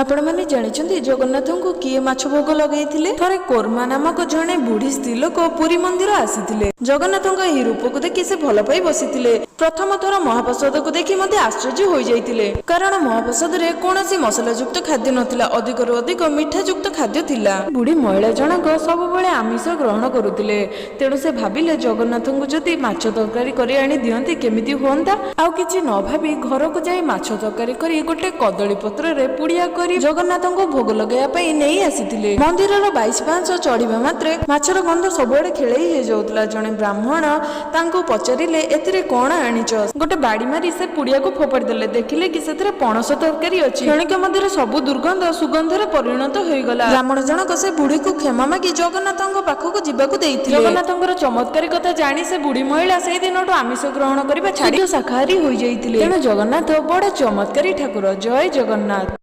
ଆପଣମାନେ ଜାଣିଛନ୍ତି ଜଗନ୍ନାଥଙ୍କୁ କିଏ ମାଛ ଭୋଗ ଲଗେଇଥିଲେ? ଥରେ କୋର୍ମା ନାମକ ଜଣେ ବୁଢୀ ସ୍ତ୍ରୀ ଲୋକ ପୁରୀ ମନ୍ଦିର ଆସିଥିଲେ। ଜଗନ୍ନାଥଙ୍କ ଏହି ରୂପକୁ ଦେଖି ସେ ଭଲ ପାଇ ବସିଥିଲେ। ପ୍ରଥମ ଥର ମହାପ୍ରସାଦକୁ ଦେଖି ମଧ୍ୟ ଆଶ୍ଚର୍ଯ୍ୟ ହୋଇଯାଇଥିଲେ, କାରଣ ମହାପ୍ରସାଦରେ କୌଣସି ମସଲାଯୁକ୍ତ ଖାଦ୍ୟ ନଥିଲା, ଅଧିକରୁ ଅଧିକ ମିଠାଯୁକ୍ତ ଖାଦ୍ୟ ଥିଲା। ବୁଢୀ ମହିଳା ଜଣକ ସବୁବେଳେ ଆମିଷ ଗ୍ରହଣ କରୁଥିଲେ। ତେଣୁ ସେ ଭାବିଲେ, ଜଗନ୍ନାଥଙ୍କୁ ଯଦି ମାଛ ତରକାରୀ କରି ଆଣି ଦିଅନ୍ତି କେମିତି ହୁଅନ୍ତା? ଆଉ କିଛି ନ ଭାବି ଘରକୁ ଯାଇ ମାଛ ତରକାରୀ କରି ଗୋଟେ କଦଳୀ ପତ୍ରରେ ପୁଡିଆ କରି ଜଗନ୍ନାଥଙ୍କୁ ଭୋଗ ଲଗାଇବା ପାଇଁ ନେଇ ଆସିଥିଲେ। ମନ୍ଦିରର 22 ପାହାଚ ଚଢିବା ମାତ୍ରେ ମାଛର ଗନ୍ଧ ସବୁଆଡେ ଖେଳେଇ ହେଇଯାଉଥିଲା। ଜଣେ ବ୍ରାହ୍ମଣ ତାଙ୍କୁ ପଚାରିଲେ, ଏଥିରେ କଣ ଆଣିଛ? ଗୋଟେ ବାଡି ମାରି ସେ ପୁଡିଆକୁ ଫୋପାଡ଼ି ଦେଲେ। ଦେଖିଲେ କି ସେଥିରେ ପଣସ ତରକାରୀ ଅଛି। କ୍ଷଣିକ ମଧ୍ୟରେ ସବୁ ଦୁର୍ଗନ୍ଧ ସୁଗନ୍ଧରେ ପରିଣତ ହୋଇଗଲା। ବ୍ରାହ୍ମଣ ଜଣକ ସେ ବୁଢୀକୁ କ୍ଷମା ମାଗି ଜଗନ୍ନାଥଙ୍କ ପାଖକୁ ଯିବାକୁ ଦେଇଥିଲେ। ଜଗନ୍ନାଥଙ୍କର ଚମତ୍କାରୀ କଥା ଜାଣି ସେ ବୁଢୀ ମହିଳା ସେଇ ଦିନଠୁ ଆମିଷ ଗ୍ରହଣ କରିବା ଛାଡ଼ି ଶାକାହାରୀ ହୋଇଯାଇଥିଲେ। ତେଣୁ ଜଗନ୍ନାଥ ବଡ ଚମତ୍କାରୀ ଠାକୁର। ଜୟ ଜଗନ୍ନାଥ।